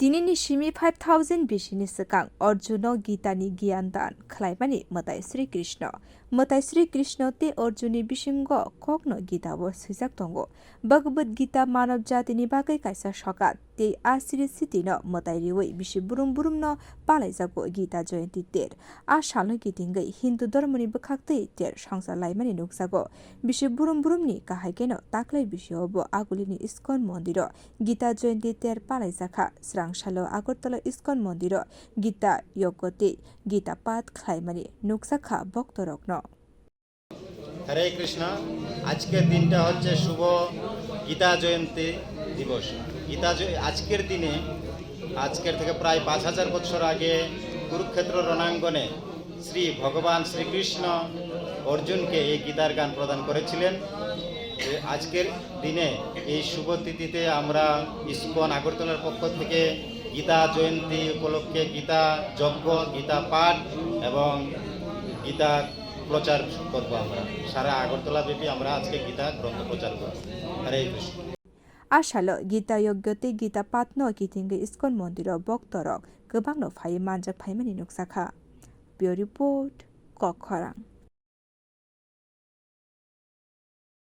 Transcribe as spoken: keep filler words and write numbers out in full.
Tinini simi five thousand B C ni swkang Arjuno Gita ni giyan dan khlaimani mwtai Sri Krishna. Mwtai Sri Krishna tei Arjun ni bisingo kokno Gita o swijak tongo. Bhagavad Gita manav jati ni bagwi kaisa sokat tei a siri siti no mwtai riwi bisi brum brum no palaijago Gita Jayanti ter. A salno kitingwi Hindu dhormoni bwkhaktwi ter songcha laimani nukjago. Bisi brum brumni kahai keno taklai bisio bo Agulini ISKCON mondiro Gita Jayanti ter palaijakha. Srang salo Agartala ISKCON mondiro Gita yogyo tei Gita pat khlaimani nukjakha boktorokno. হরে কৃষ্ণ। আজকের দিনটা হচ্ছে শুভ গীতা জয়ন্তী দিবস। গীতা জয়-, আজকের দিনে, আজকের থেকে প্রায় পাঁচ হাজার বছর আগে কুরুক্ষেত্র রণাঙ্গনে শ্রী ভগবান শ্রীকৃষ্ণ অর্জুনকে এই গীতার জ্ঞান প্রদান করেছিলেন। এ, আজকের দিনে এই শুভ তিথিতে আমরা ইসকন আগরতলার পক্ষ থেকে গীতা জয়ন্তী উপলক্ষে গীতা যজ্ঞ, গীতা পাঠ এবং গীতা প্রচার করব আমরা। সারা আগরতলা ব্যাপী আমরা আজকে গীতা গ্রন্থ প্রচার করব। হরে Krishna. A salo Gita yogyo tei Gita patno kitingwi ISKCON mondiro boktorok kwbangno phaiwi manjak phaimani nukjakha. Bureau Report, Kokkhorang.